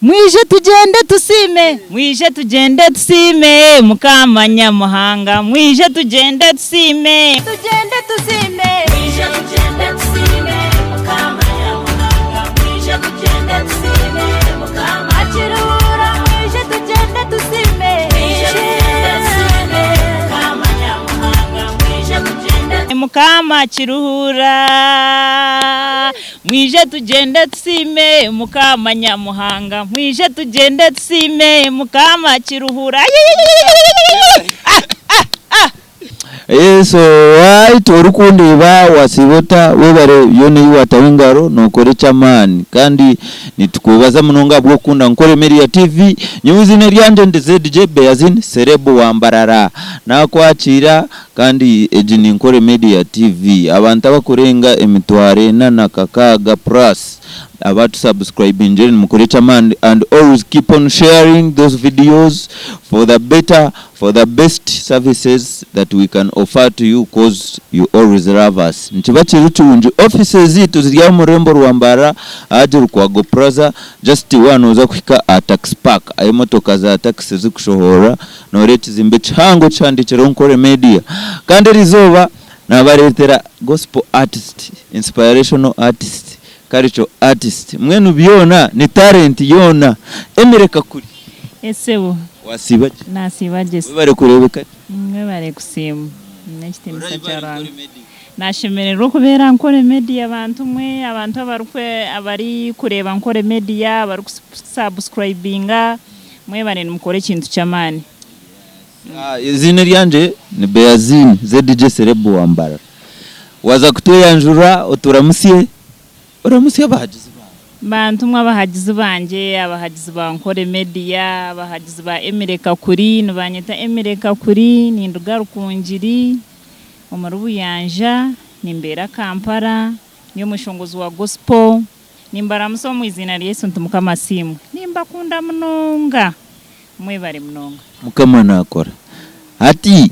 Mwije tugyende tusiime, mwije tugyende tusiime Mukama Nyamuhanga, mwije tugyende tusiime. Tugyende tusiime. Mwije tugyende tusiime Mukama Nyamuhanga, mwije tugyende tusiime Mukama. Akiruura, mwije tugyende tusiime. Mwije tugyende tusiime Mukama Nyamuhanga, mwije tugyende. Mukama Kiruhura. Mwije tugyende tusiime Mukama Nyamuhanga, mwije tugyende tusiime Mukama Kiruhura. Yes, alright, orikundeeba wasiiba ota? Webare yoona ei waataho engaro nookora eky'amaani kandi nitukwebaza munonga ahabw'okukunda Nkore Media TV. Nyowe eiziina eryangye ndi ZJ Beyazin Celeb wa Mbarara. Naakwakiira Kandi egi ni Nkore Media TV. Abantu abakurenga emitwaro ena na kakaaga plus abatu subscribingire nimukora eky'amaani and always keep on sharing those videos for the better for the best services that we can offer to you coz you always love us. Nikiba kiri kirungi offices zaitu ziri aha omu rurembo rwa Mbarara ahagye Rukwago Plaza just waaba nooza kuhika aha taxi park ahu emotoka za taxi zikushohorera Nooreeba ekizimbe kihango kihandiikireho Nkore Media. Kandi eriizooba naabareetera Gospel artist, inspirational artist, cultural artist, mbwenu byona ni talent yoona. Emily Kakuri. Esebo. Wasiiba gye? Nasiiba gye. Webare kureebeka gye. Mwebare kusiima. N'ekitiinisa kya Ruhanga. Nashemererwa okubeera Nkore Media bantu mwe, abantu abarikureeba Nkore Media, abarikusabusikurayibinga. Mwebare nimukora ekintu ky'amaani. Eiziina eryangye ni Beaziini ZJ Celeb wa Mbarara. Waaza kutweyanjura oturamutsye, oramutsye abahagizi baawe. Bantu mwe abahagizi bangye, abahagizi ba Nkore Media, abahagizi ba Emily Kakuri, nibanyeta Emily Kakuri, ninduga Rukungiri omuri Buyanja, nimbeera Kampala, ndi omweshongozi wa Gospel. Nimbaramusa omu iziina rya Yesu nti Mukama asiimwe. Nimbakunda munonga. Mwebare munonga. Mukama nakora. Hati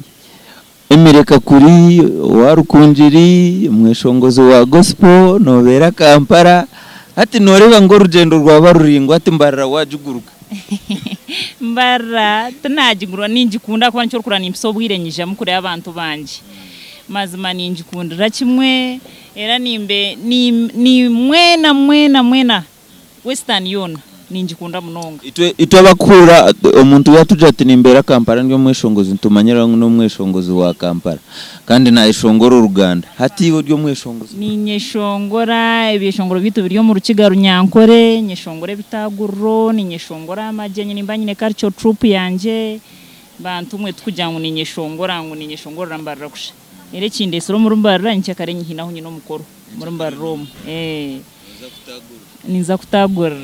Emily Kakuri owa Rukungiri, omweshongozi wa gospel, nobeera Kampala, hati noreeba ngu orugyendo rwaba ruraingwa hati Mbarara wagiguruka? Mbarara tinagigurwa, ningikunda ahakuba nikyo orikureeba nimpisa obwire nyijamu kureeba abantu bangye. Mazima ningikundira kimwe. Era nimbe ni ni mwena mwena mwena Western yoona ningikunda munonga. Itwe itwe abakuhurira omuntu yatugira ati nimbeera Kampala ndi omweshongozi nitumanyira ngu n'omweshongozi wa Kampala kandi nayeshongora oruganda. Hati iwe ori omweshongozi? Ninyeshongora ebyeshongoro byaitu biri omu Rukiga Runyankore, nyeshongora ebitaaguriro, ninyeshongora amagyenyi nimba nyine culture troupe yangye, bantu mwe tikugira ngu ninyeshongora ngu ninyeshongorera Mbarara kusha. Reero ekindetsire omuri Mbarara nyekyakare nyine ahu nyine omukoro omuri Mbarara omu. Ninza kutaagurira.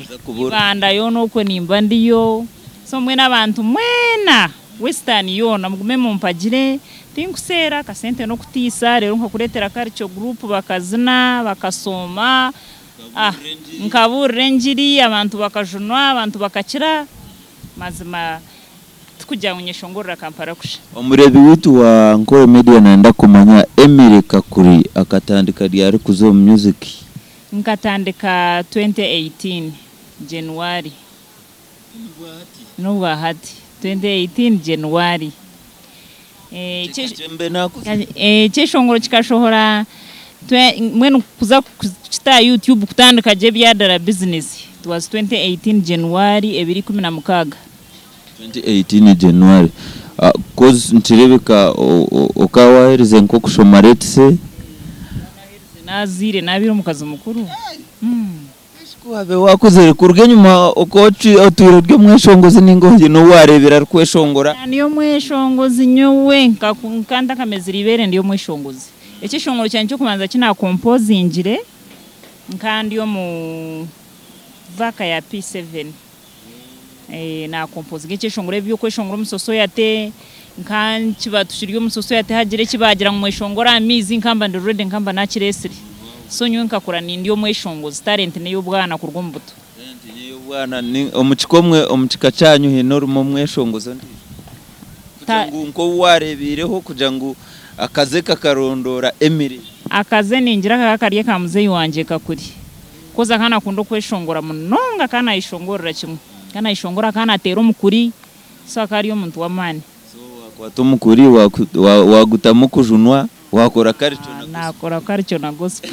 Ibanda yoona okwo nimba ndiyo. So mbwenu abantu mwena Western yoona mugume mumpagire, tinkuseera, akasente n'okutiisa reero nkakureetera culture group bakazina, bakasooma, nkabuurira engiri, abantu bakajunwa, abantu bakakira, mazima Tikugira ngu nyeshongorera Kampala kusha. Omureebi waitu wa Nkore Media nayenda kumanya Emily Kakuri akatandika ryari kuza omu music? Nkatandika 2018 January. N'obwahati 2018 January. Ekyeshongoro kikashohora mbwenu kuza kukita aha YouTube kutandika gye ebyadara business it was 2018 January ebiro 16. 2018 January coz nikirebeka okaba waherize nkokushoma let's say. Nazaire nabaire omukazi mukuru. Ku wabaire wakuzire kuruga enyima okaba otwire ori omweshongozi ninga haine ou warebire arikweshongora? Ndi omweshongozi nyowe nka ntakamezire eibeere ndi omweshongozi. Ekyeshongoro kyangye kyokubanza eki nakompozingire nka ndi omu vac ya P7. Naakompozinga ekyeshongoro eby'okweshongora omu sosoyate, nka kiba tukiri omu sosoyate hagira eki baagira ngu mweshongore aha maizi nkamba ndi ready nkamba naakireetsire. So nyowe nkakura nindi omweshongozi, talent n'ey'obwana kuruga omu buto. Talent n'ey'obwana. Omu kika omwe omu kika kyanyu haine orimu omweshongozi ondiijo? Kugira ngu nk'ou waareebiireho kugira ngu akaze kakarondoora Emily. Akaze ningira kakaba kari aka muzeeyi wangye Kakuri. Koz akaba nakunda okweshongora munonga akaba nayeshongorera kimwe. Akaba nayeshongora akaba nateera omukuri so akaba ari omuntu w'amaani. So wakwata omukuri wagutamu okujunwa wakora culture na gospel. Nakora culture na gospel.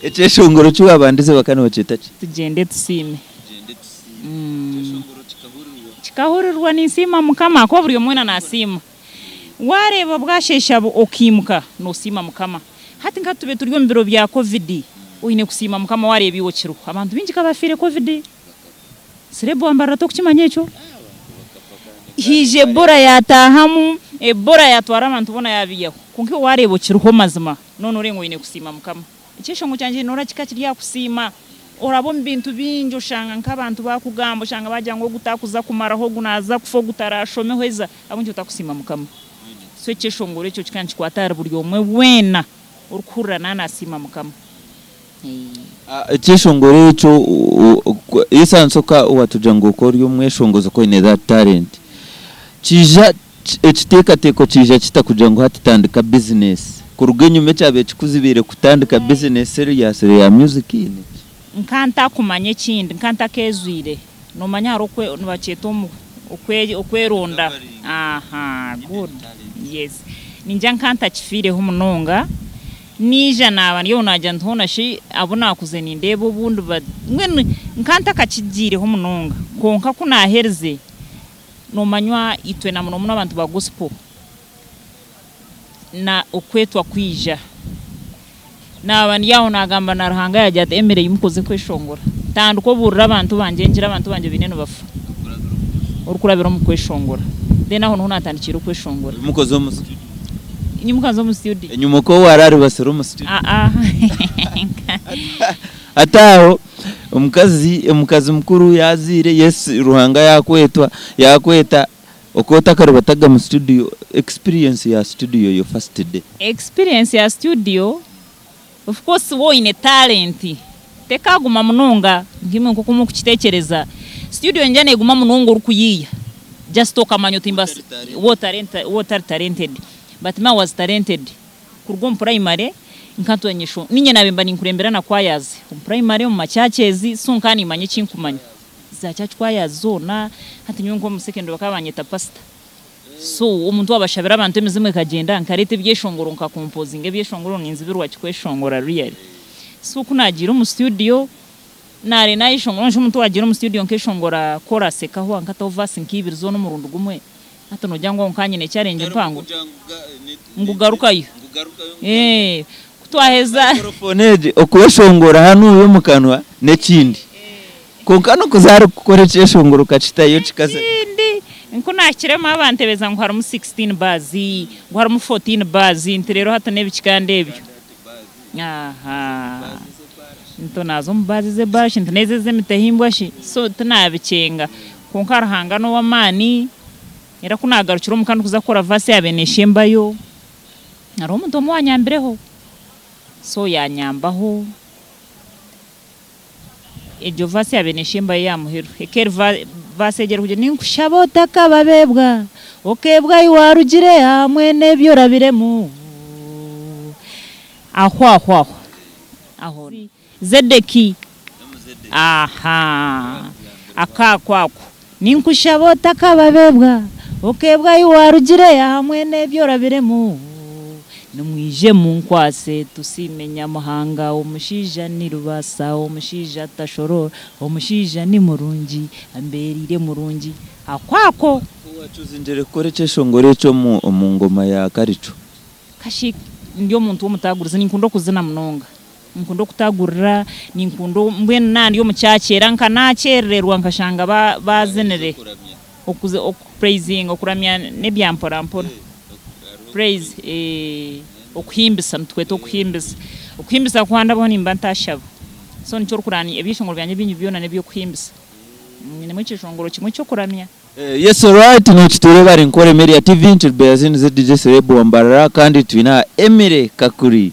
Ekyeshongoro eki wabandize bakaba nibakyeta ki? Tugyende Tusiime. Ekyeshongoro kikahurirwa? Kikahurirwa ninsiima Mukama ahakuba buri omwe weena nasiima. Wareeba bwasheesha okaimuka nosiima Mukama. Hati nka tube turi omu biro bya covid oine kusiima Mukama wareeba iwe okiriho. Abantu baingi kabafiire covid. Sirebu wambarira tokukimanya ekyo? Haija Ebola yatahamu, Ebola yatwara abantu boona yabiihaho. Kwonka iwe wareeba okiriho mazima noona oreeba ngu oine kusiima Mukama. Ekyeshongo kyangye noora kika kiri aha kusiima. Oraba omu bintu bingi oshanga nk'abantu bakugamba oshanga bagira ngu ogu takuza kumaraho, ogu naza kufa, ogu tarashome hweza ahabw'enki otakusiima Mukama? So ekyeshongoro ekyo kikaba nikikwata ahari buri omwe weena orikuhurira naaba nasiima Mukama. Ekyeshongoro ekyo esansoka watugira ngu oku ori omweshongozi oku oine that talent kiija ekiteekateeko kiija kita kugira ngu hati tandika business kuruga enyima ekyabaire kikuzibiire kutandika business serious eya music niki? Nka ntakumanya ekindi nka ntakeezwire nomanya hariho okwe nibakyeta omu okwe okweronda aha good yes ningira nka ntakifiireho munonga. Naija naaba ndi obu naagira nti hoona shi abu naakuze nindeeba obundi ba mbwenu nka ntakakigiireho munonga kwonka ku naaherize noomanywa itwe na muno muno abantu ba gospel na okwetwa kwija. Naaba ndi aho naagamba na Ruhanga yaagira ati Emily imuka oze kweshongora. Tandika obuurire abantu bangye engiri abantu bangye baine nibafa orikurabira omu kweshongora. Then aho niho naatandikiire okweshongora. Imuka oze omu studio. Nyimuka nze omu studio. Enyima okwo wararibasire omu studio. Aa. Hati aho omukazi omukazi mukuru yazaire yes Ruhanga yakwetwa yakweta okwo otakaribataga mu studio experience ya studio your first day. Experience ya studio of course waaba oine talent tekaguma munonga nkaimwe nkoku murikukitekyereza. Studio ningira neguma munonga orikuyiiya just okamanya oti mbaasa waaba otari talented but me I was talented kuruga omu primary nka ntuura nyesho niinye naabaire mba ninkurembera na choirs omu primary omu ma churches so nkaba nimanya eki nkumanya za church choirs zoona hati nyowe nk'omu secondary bakaba banyeta pastor so omuntu waaba ashabire abantu emizimu ekagyenda nkareeta ebyeshongoro nka composinga ebyeshongoro ninzibirwa kikweshongora really so ku naagiire omu studio Naare nayeshongora nshusha omuntu owagiire omu studio nkeshongora chorus ekahwa nkataho verse nka ibiri zoona omurundi gumwe hati nogira ngu aho nka nyine challenge mpango ngu garukayo eeh kutwaheza. Microphone egi okweshongora hanuya omu kanwa n'ekindi kwonka n'okuza ahari kukora ekyeshongoro okakitayo kikaza. Ekindi nku nahikiremu abantebeza ngu harimu 16 bars ngu harimu 14 bars nti reero hati n'ebiki kandi ebyo. Ahaa. Nti naaza omu baazi z'ebaara shi, nti n'ezi ez'emitahimbwa shi? So tinaabikyenga. Kwonka Ruhanga n'ow'amaani, era ku naagarukire omuka ndikuza kukora verse yaabaire neeshembayo, hariho omuntu omwe owaanyambireho. So yaanyambaho, egyo verse yaabaire neeshembayo ya muheru. Eka eri verse egyo erikugira ngu, Ninkushaba otakababeebwa, okeebwa ahi waarugire hamwe n'ebi orabiremu. Aho aho aho. Aho Zedeki aha akaako ako. Ninkushaba otakababebwa, okeebwa ahi waarugire hamwe n'ebi orabiremu. Nimwije munkwatse tusiime Nyamuhanga, omushaija ni rubaasa, omushaija tashoroora, omushaija ni murungi, ambeereire murungi. Ako ako. Ku wakyuzingire kukora ekyeshongoro ekyo omu ngoma ya Karicu? Kashi ndi omuntu w'omutaagurizi, ninkunda okuzina munonga. Ninkunda okutaagurira, ninkunda mbwenu naaba ndi omu church era nka naakyerererwa nkashanga baazinire, okupureyizinga, okuramya n'ebya mpora mpora, praise, okuhimbisa nitukweta okuhimbisa. Okuhimbisa ku handabaho nimba ntaashaba. So nikyo orikureeba ebyeshongoro byangye ebingi byona n'eby'okuhimbisa. Nyinemu ekyeshongoro kimwe ky'okuramya. Yes alright nokitureeba ari nkore Media TV nituri nze DJ Celeb wa Mbarara kandi twine aha Emily Kakuri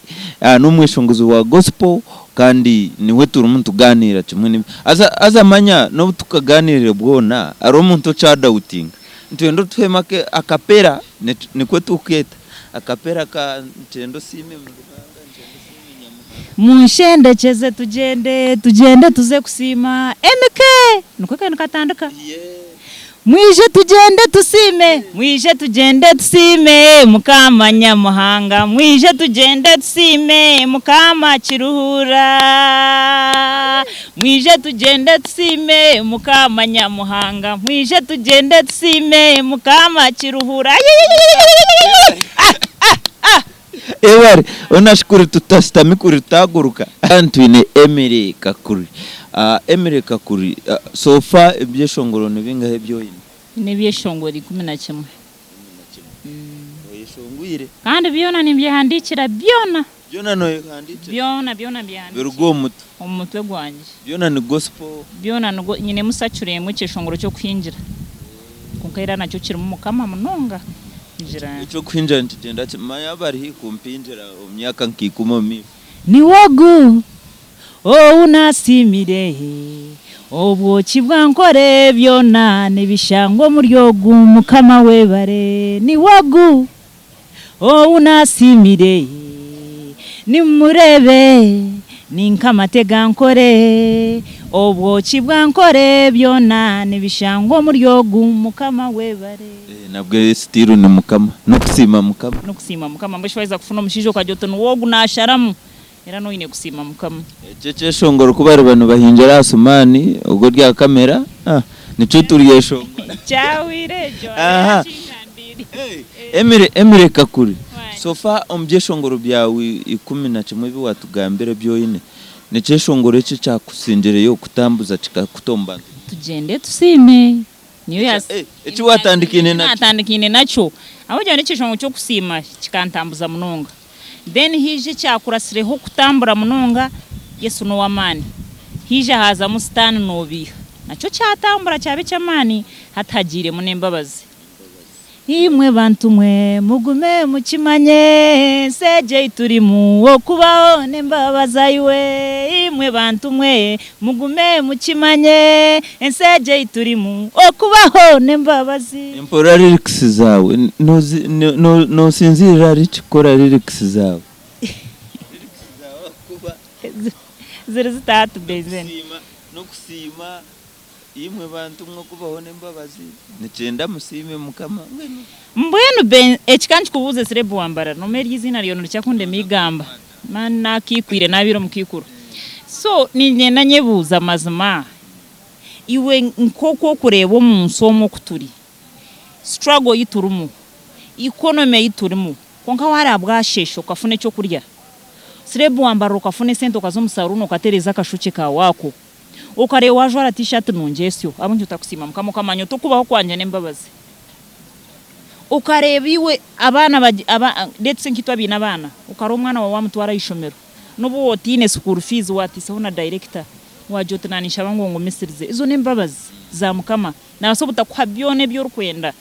nomweshongozi wa gospel kandi niwe turimu nituganiira kimwe ne haza haza manya nobu tukaganiirire bwona hariho omuntu okyadautinga nitwenda otuhemu akapera nikwo tukukeeta akapera ka nikyenda osiime Ruhanga nikyenda osiime Nyamuhanga. Munshendekyeze tugyende, tugyende tuze kusiima MK! Nikwo kari nikatandika. Mwije tugyende tusiime, mwije tugyende tusiime Mukama Nyamuhanga, mwije tugyende tusiime Mukama Kiruhura. Mwije tugyende tusiime Mukama Nyamuhanga, mwije tugyende tusiime Mukama Kiruhura. Ayiyiyiyiyiyiyi! Ah! Ah! Ah! Ebare onashukuru tutasitami kuri tutaguruka. Hanu twine Emily Kakuri. Emily Kakuri, so far ebyeshongoro ni bingahi ebi oine? Nyine ebyeshongoro 11. Oyeshongwire? Kandi byona nimbyehandiikira byona. Byona noyehandiikira? Byona byona mbyehandiikira. Biruga omu mutwe? Omu mutwe gwangye. Byona ni gospel? Byona ni nyinemu secular emwe ekyeshongoro ky'okuhingira. Kwonka era nakyo kirimu Mukama munonga. Ngira. Eky'okuhingira nikigyenda ki? Manya bari haihi kumpingira omu myaka nka ikumi omu maisho. Niwe ogu ou naasiimire, Obwoki bwankore byona nibishangwa omuri ogu Mukama webare. Niwe ogu ou naasiimire, Nimumureebe ni nk'amate gankore, Obwoki bwankore byona nibishangwa omuri ogu Mukama webare. Nabwe still ni Mukama. N'okusiima Mukama. N'okusiima Mukama. Mbwenu shi waheza kufuna omushaija okagira oti niwe ogu naasharamu, era noine kusiima Mukama. Ekyo ekyeshongoro ku bariba nibahingira aha sumaani ogwo ori aha kamera, nikyo turyeshongora. Kyahwire ekyo, hariho ekingambiire. Emily, Emily Kakuri, so far omu byeshongoro byawe 11 ebi waatugambira ebi oine, Nekyeshongoro eki ekyakusingireyo kutambuza kikakuta omu bantu? Tugyende tusiime niyo ya Eki watandikiine nakyo. Natandikiine nakyo ahabw'okugira ngu nekyeshongoro ky'okusiima kikantambuza munonga. Then haija ekyakurasireho kutambura munonga Yesu n'owamaani. Haija haazamu sitaani nobiiha nakyo kyatambura kyaba eky'amaani hati hagiiremu n'embabazi. Imwe bantu mwe, mugume mukimanye, ensi egi ei turimu okubaho n'embabazi aiwe. Imwe bantu mwe, mugume mukimanye, ensi egi ei turimu okubaho n'embabazi. Mpurira lyrics zaawe, nosinziirira ahari ki kukora lyrics zaawe? Ziri zita hati Beizeni? N'okusiima Imwe bantu mwe okubaho n'embabazi, nikyenda musiime Mukama. Mbwenu. Mbwenu Ben, eki ka nkikubuuze Sirebu wa Mbarara, noomanya eryo eiziina ryawe nirikira kundema eigamba. Man naakiikwire naabaire omukaikuru. So niinyenda nyebuuze amazima, iwe nk'oku orikureeba omu nsi omu oku turi, struggle ei turimu, economy ei turimu, kwonka waareeba bwasheesha okafuna eky'okurya, Sirebu wa Mbarara okafuna esente okaza omu saruuni okatereeza akashokye kaawe ako, Okareeba wajwara t-shirt nungi esyo, ahabw'enki otakusiima Mukama okamanya oti okubaho kwangye n'embabazi? Okareeba iwe abaana bagi aba let's say nk'itwe abaine abaana, okareeba omwana waawe wamutwara aha ishomero, n'obu waaba otaine school fees waatiisaho na director, waagira oti naninshaba ngu ongumisirize, ezo n'embabazi za Mukama. Naabaasa obutakuha byona ebi orikwenda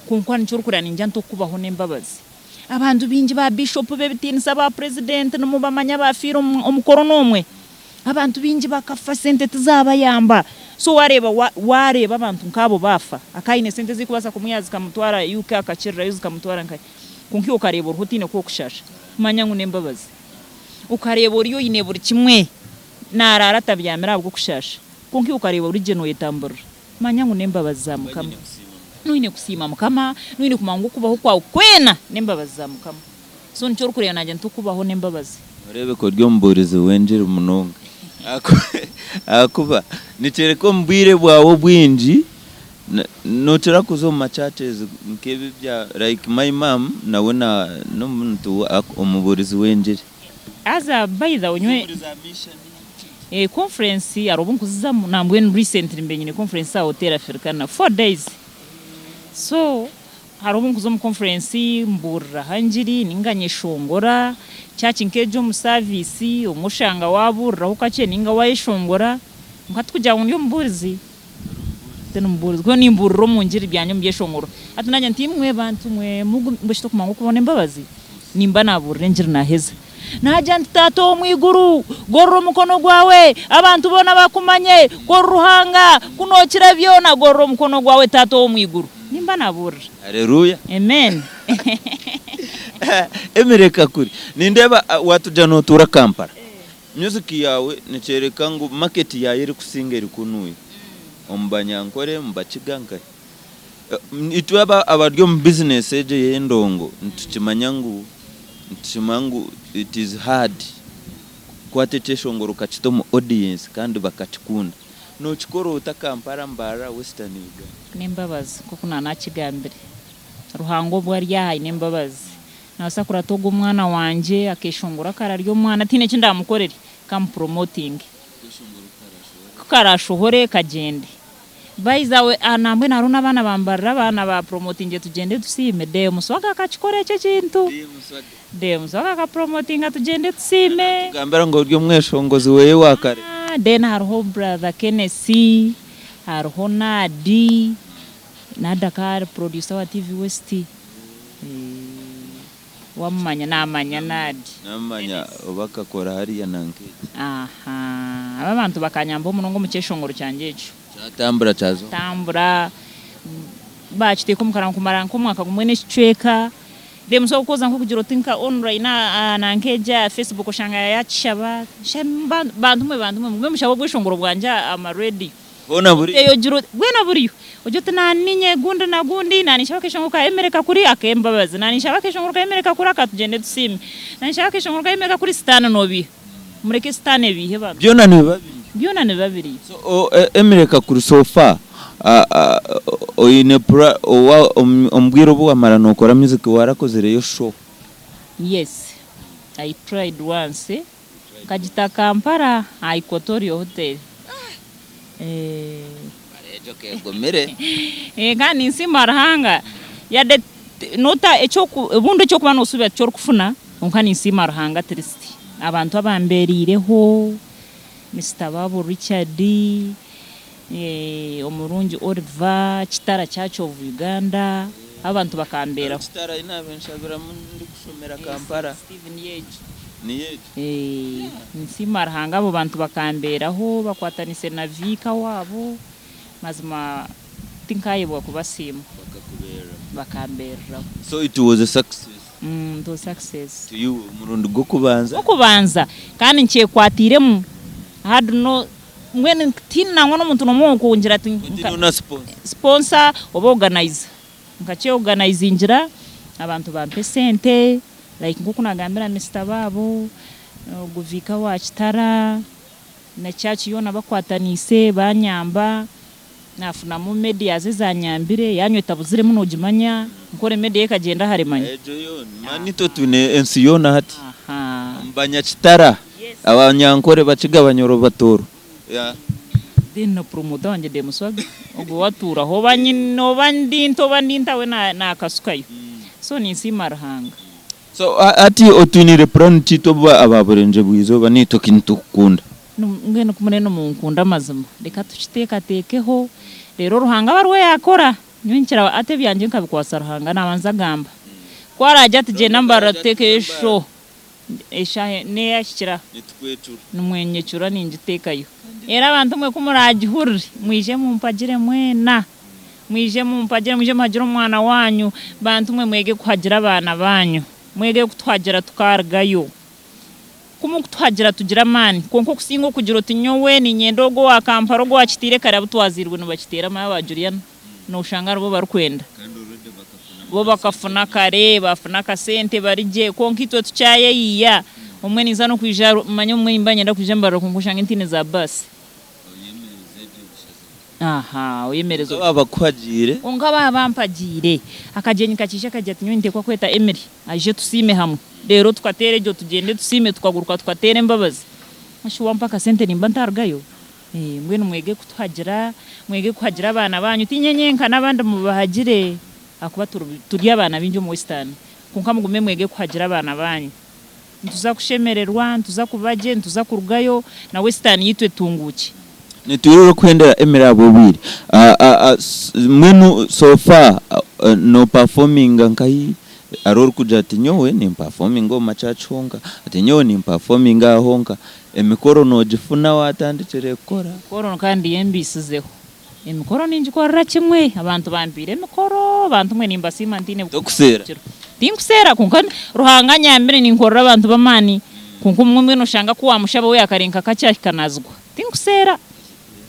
kwonka nikyo orikureeba ningira nti okubaho n'embabazi. Abantu baingi ba bishop b'ebitiinisa, ba president nimubamanya baafiire omu corona omwe. Abantu baingi bakafa sente tizabayamba so wareeba wareeba abantu nkaabo baafa akaba aine sente ezikubaasa kumwiha zikamutwara UK akakirirayo zikamutwara nkahi kwonka iwe okareeba oriho otaine kwokushasha manya ngu nembabazi okareeba ori oine buri kimwe naraara atabyamire ahabwokushasha kwonka iwe okareeba origye noyetamburira manya ngu nembabazi za mukama noine kusiima mukama noine kumanya ngu okubaho kwawe kwena nembabazi za mukama so nikyo orikureeba nangye nti okubaho nembabazi. Noreebeka ori omubuurizi w'engiri munonga ahakuba nikyoreka omu bwire bwawe obwingi nokira kuza omu ma churches nk'ebi ebya like my mum nawe n'omuntu omubuurizi w'engiri. Haza by the way nyowe conference hariho obu nkuzizamu nambwenu recently mbaire nyine conference aha hotel Africana 4 days so Hariho obu nkuza omu conference mbuurira aha ngiri ninga nyeshongora, church nk'egyo omu service obumwe oshanga wabuuriraho kakye ninga wayeshongora kwonka tikugira ngu ndi omubuurizi, tindi mubuurizi kwonka nimbuurira omu ngiri byangye omu byeshongoro. Hati nagira nti imwe bantu mwe mugume mbwenu shi tokumanya ngu okubona embabazi? Nimba nabuurira engiri naheza. Naagira nti, Taata ow'omu iguru, gorora omukono gwawe, abantu boona bakumanye ku ori Ruhanga, ku nookira byona. Gorora omukono gwawe, Taata ow'omu iguru. Nimba naabuurira. Haleluya. Amen. Emily Kakuri, nindeeba waatugira nootuura Kampala. Music yaawe nikyoreka ngu market yaayo erikusinga eri kunuya, omu Banyankore, omu Bakiga nkahi. Itwe abari omu business egyo ey'endongo nitukimanya ngu nitukimanya ngu it is hard kukwata ekyeshongoro okakita omu audience kandi bakakikunda. Nokikora ota Kampala, Mbarara, Western Uganda? N'embabazi nk'oku naanakigambire. Ruhanga obu ari aha aine embabazi. Nabaasa kurata ogu omwana wangye akeshongora akararya omwana tihaine eki ndamukorere kamupromotinge. Ku karashohore kagyende. By the way nambwenu hariho n'abaana ba Mbarara abaana ba promotingire Tugyende Tusiime. Dee Muswaga akakikora ekyo ekintu. Dee Muswaga akapromotinga Tugyende Tusiime. Natugambira ngu ori omweshongozi weye wa kare. Then hariho brother Kenneth, hariho Nadi, Nadi akaba ari producer wa TV West. Wamumanya? Namanya Nadi. Namumanya oba akakora hariya nanka egi. Ahaa. Abo abantu bakanyambaho munonga omu kyeshongoro kyangye ekyo. Kyatambura kyaza omu. Kyatambura, bakiteeka omu karango kumara nk'omwaka gumwe n'ekicweka. Then osobola kukoza nk'okugira oti nka online aha nanka egi aha Facebook oshanga yakishaba. Bantu mwe bantu mwe mugume mushabe obweshongoro bwangye aha ma radio. Hoona buriyo. Ogira oti, bwena buriyo. Ogira oti naninye gundi na gundi, naninshaba akeshongoro ka Emily Kakuri ak'embabazi, naninshaba akeshongoro ka Emily Kakuri aka Tugyende Tusiime, naninshaba akeshongoro ka Emily Kakuri sitaane nobiiha. Mureke sitaane ebiihe bantu. Byona nibiba biriyo. Byona nibiba biriyo. So o Emily Kakuri so far oine pura owa omu bwire obu wamara nokora music warakozireyo show? Yes, I tried once. Nkagita Kampala aha Equatorial Hotel. Egyo kegumire. Kandi ninsiima Ruhanga yade nota ekyoku obundi ekyokuba nosuubira tikyo orikufuna kwonka ninsiima Ruhanga at least abantu abambereireho, Mister Babu Richard, Omurungi Oliver, Kitara Church of Uganda, abo abantu bakambeeraho. Kitara ahi naaba nshabiramu ndikushomera Kampala. Stephen Yeegi. Niyo egyo. Ninsiima Ruhanga abo bantu bakambeeraho bakwatanise na viika waabo, mazima tinkayebwa kubasiima. Bakakubeereraho. Bakambeereraho. So it was a success. It was success. To you omurundi gw'okubanza. Gw'okubanza kandi nkyekwatiiremu had no Mbwenu tihaine nangwa n'omuntu n'omwe ow'okungira ati Otiine na sponsor. Sponsor oba organizer. Nkakye organizingira abantu bampa esente like nk'oku nagambira Mister Baabo, ogu Vicar wa Kitara na church yoona bakwataniise banyamba, nafunamu medias ezanyambire, yanywa etabuziremu nogimanya, nkore media ekagyenda hare manya. Egyo yo manya itwe twine ensi yoona hati. Omu Banyakitara, Abanyankore, Bakiga, Abanyoro, Batooro. Then na promoter wangye Demuswaga ogwo we atuuraho oba nyine oba ndi nta oba ndi nta we nakasukayo. So ninsiima Ruhanga. So hati otwiniire plan ki itwe aba Burengyerwa bw'eizooba naitwe ki nitukukunda? Mbwenu ku muri nimunkunda amazima reka tukiteekateekeho reero Ruhanga abe ariwe yaakora. Nyowe nkira hati ebyangye nkabikwatsa Ruhanga naabanza agamba. Ku araagye ati gyenda mbarira tuteekeyo esho, eshaaha n'eyahikire nimwenyecura ningiteekayo. Reero abantu mwe ku muraagihurire mwije mumpagire mwena, mwije mumpagire, mwije muhagire omwana waanyu. Bantu mwe mwege kuhagira abaana baanyu, mwege kutuhagira tukarugayo. Ku murikutuhagira tugira amaani, kwonka okusinga okugira oti nyowe niinyenda ogu owa Kampala ogu owakiteire kare abu twazairwe nibakiteera amaani aba Juliana nooshanga aribo barikwenda. Bo bakafuna kare, baafuna akasente bari gye kwonka itwe tukyayeyiiya. Obumwe ninza n'okwija manya obumwe nimba niinyenda kwija Mbarara kwonka oshange ntaine za baasi. Aha, oyemereza Kwonka baaba bakuhagiire. Kwonka baaba bampagiire. Akagyenyi kakiija kagira ati nyowe ninteekwa kweta Emily aije tusiime hamwe. Reero tukateera egyo tugyende tusiime tukaguruka tukateera embabazi. Shi wampa akasente nimba ntarugayo? Mbwenu mwege kutuhagira, mwege kuhagira abaana baanyu, tiinye nyenka n'abandi mubahagire ahakuba turi abaana baingi omu Western. Kwonka mugume mwege kuhagira abaana baanyu. Nituza kushemererwa, nituza kuba gye, nituza kurugayo na Western yaitu etunguukye. Nitwirira okuhendera Emily ahabw'obwire. Mbwenu so far no performinga nkahi? Hariho orikugira ati nyowe ni performinga omu ma church honka, ati nyowe ni performinga aha honka. Emikoro nogifuna watandikire kukora? Emikoro kandi embiisizeho. Emikoro ningikorera kimwe, abantu bampiire emikoro, bantu mwe nimbasiima ntaine Tokuseera? Tinkuseera kwonka Ruhanga anyambire ninkorera abantu b'amaani. Kwonka obumwe mbwenu oshanga ku waamushaba we yaakare nka kakye ahika naazigwa. Tinkuseera.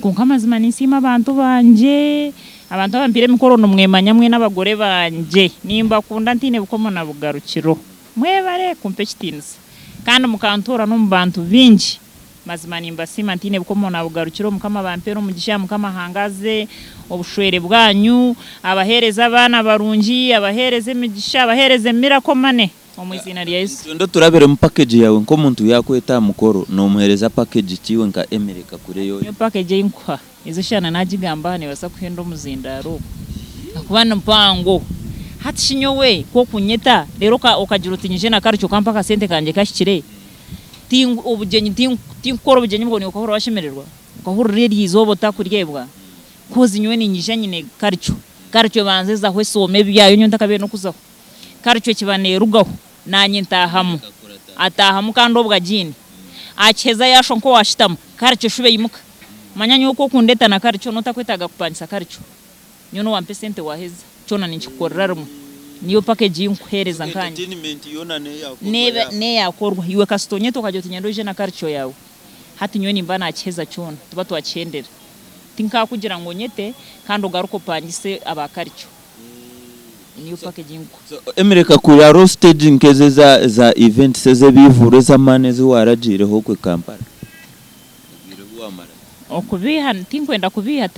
Kwonka amazima ninsiima abantu bangye, abantu abampaire emikoro nimwemanya mwena abagore bangye. Nimbakunda ntaine bukomo na bugarukiro. Mwebare kumpa ekitiinisa kandi mukantoorana omu bantu baingi. Mazima nimbasiima ntaine bukomo na bugarukiro. Mukama abampeere omugisha, Mukama ahangaze obushwere bwanyu, abaheereze abaana barungi, abaheereze emigisha, abaheereze miracle money omu iziina rya Yesu. Nitwenda oturabiremu package yaawe nk'omuntu yaakweta aha mukoro noomuheereza package ki iwe nka Emily Kakure ei ori? Nyowe package ei nkuha ezo eshana naagigamba aha neebaasa kuhenda omuzindaaro ogu ahakuba ni mpango. Hati shi nyowe ku okunyeta reero okagira oti nyije na Karukye okampa akasente kangye kahikire, obugyenyi tinkukora obugyenyi obwo naiwe okahurira washemererwa? Okahurira eryo izooba otakuryebwa? Kozi nyowe niinyija nyine Karukye, Karukye ebanze ezaho esoome ebyayo nyowe ntakabaire n'okuzaho. Karukye ekiba neerugaho naanye ntaahamu. Ataahamu kandi obwo agiine. Akiheza yaashwa nk'owaashutama, Karukye eshuba eimuka. Manya nyowe ku okundeeta na Karukye n'otakwetaaga kupangisa Karukye. Nyowe n'owampa esente waaheza, kyona ninkikukorera rimwe. Niyo package ei nkukuheereza nkaanye. Neeba n'eyaakorwa. Iwe kasita onyeta okagira oti nyenda oije na Karukye yaawe. Hati nyowe nimba naakiheza kyona, tuba twakihendera. Tinkaakugira ngu onyete kandi ogaruke opangise aba Karukye. Niyo package ei nkuha. So Emily Kakuri hariho stage nk'ezo eza eza events ez'ebiivuro ez'amaani ezi waaragiireho okwe Kampala? Obwire obu waamarayo. Okubiiha tinkwenda kubiiha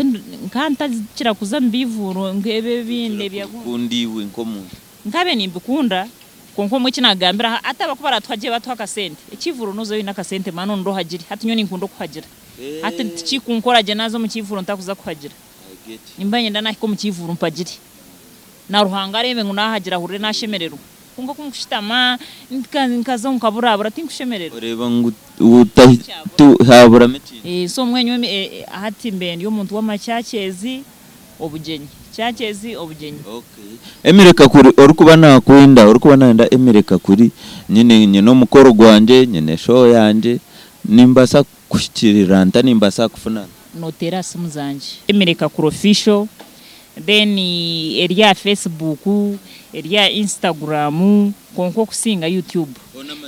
nka ntakira kuza omu biivuro nk'ebi ebindi ebya Okira kubikunda iwe nk'omuntu. Nkabe nimbikunda kwonka omwe eki naakugambira hati abaku baratuha gye batuha akasente, ekiivuro noozayo oine akasente maani onde ohagire hati nyowe ninkunda okuhagira hati tikikunkora gye naaza omu kiivuro ntakuza kuhagira. Nimba niinyenda naahika omu kiivuro mpagire, na Ruhanga areebe ngu naahagira ahurire naashemererwa. Kwonka ku nkushutama nkaza nkaburabura tinkushemererwa. Oreeba ngu haburamu ekintu. So mbwenu nyowe hati mbaire ndi omuntu w'amakyakyezi, obugyenyi, kyakyezi, obugyenyi. Emily Kakuri, Orikuba naakwenda, orikuba naayenda Emily Kakuri, nyine nyine omukoro gwangye, nyine show yangye, nimbaasa kukuhikiirira nta, nimbaasa kukufuna nta? Noteera aha simu zangye. Emily Kakuru Official then eri aha Facebook, eri aha Instagram kwonka okusinga YouTube.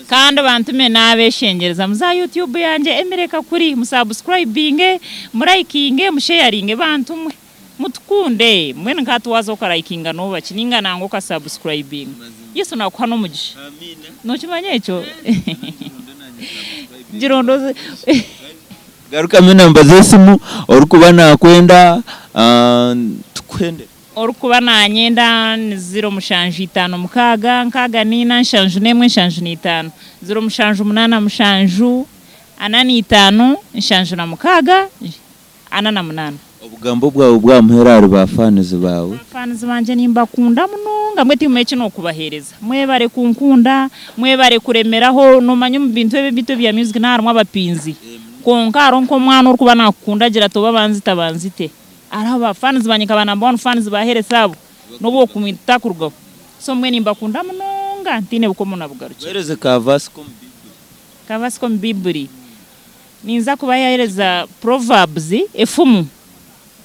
Kandi bantume nabeshengyereza muze aha YouTube yangye Emily Kakuri mu subscribinge, mu likinge, mu sharinge bantu mwe mutukunde mbwenu nka hati waaza oka likinga nooba ki ninga nangwa oka subscribinga Yesu nakuha n'omugisha nokimanya ekyo? Gira ondoze. Garukamu enamba z'esimu orikuba nakwenda tukuhendere. Orikuba nanyenda ni ziro mushanju itaano mukaaga nkaaga niina nshanju n'emwe nshanju n'itaano, ziro mushanju munaana mushanju ana n'itaano nshanju na mukaaga ana na munaana. Obugambo bwawe bw'aha muheru ahari ba fans baawe. Ba fans bangye nimbakunda munonga mbwenu tihaine eki nokubahereza. Mwebare kunkunda, mwebare kuremeraho, nomanya omu bintu ebi ebitu ebya music naha harimu abapinzi kwonka hariho nk'omwana orikuba nakukunda agira ati oba banzita banzite. Hariho ba fans bangye nka ba number one fans ba Heresi abo nobu okumwita takurugaho. So mbwenu nimbakunda munonga ntaine bukomo na bugarukiro. Muhereze ka verse k'omu Baibuli. Ka verse k'omu Baibuli. Ninza kubahereza Proverbs, Efumu,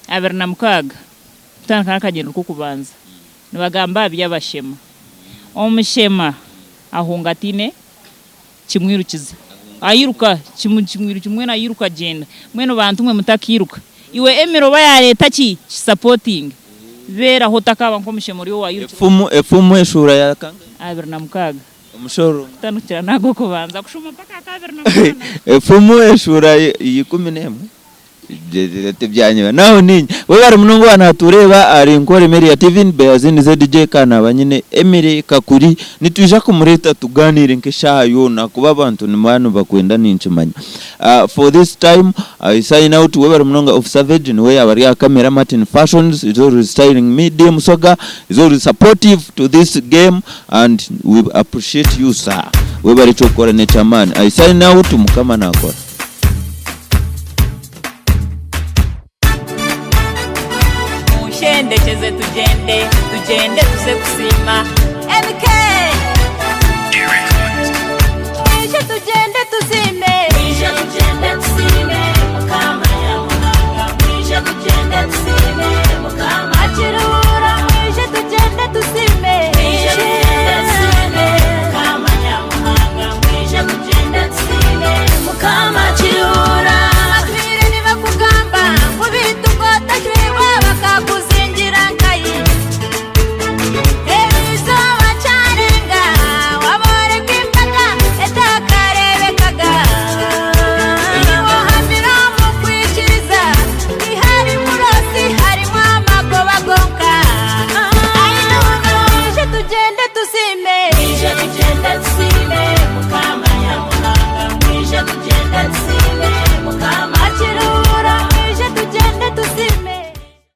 26 kutandika n'akanyiriri k'okubanza. Nibagamba aha by'abashema. Omushema ahunga ataine kimwirukiza. Airuka, kimwirukiza mbwenu airuka agyenda. Mbwenu bantu mwe mutakairuka. Iwe Emily oba yaareeta ki, kisapotinge. Beeraho otakaaba nk'omushema ori owaayirukire. Efumu, efumu eshuura ya kangahi? 26. Omushororongo. Kutandikira n'ag'okubanza kushuma mpaka aha ka 28. Efumu eshuura ya 11. Tibyanyeba naho ninye webare munonga owa natureeba ahari Nkore Media TV Beazini ZJ ka naba nyine Emily Kakuri nitwija kumureta tuganire nk'eshaaha yoona ahakuba abantu nibaba nibakwenda ninkimanya for this time I sign out webare munonga of Savage niwe yaba ari aha camera Martin Fashions is always styling me D Musoga is always supportive to this game and we appreciate you sir webare ekyokukora nekyamaani I sign out mukama nakora. Munshendekyeze tugyende, tugyende tuze kusiima. MK. Mwije tugyende tusiime. Mwije tugyende tusiime Mukama Nyamuhanga. Mwije tugyende tusiime Mukama.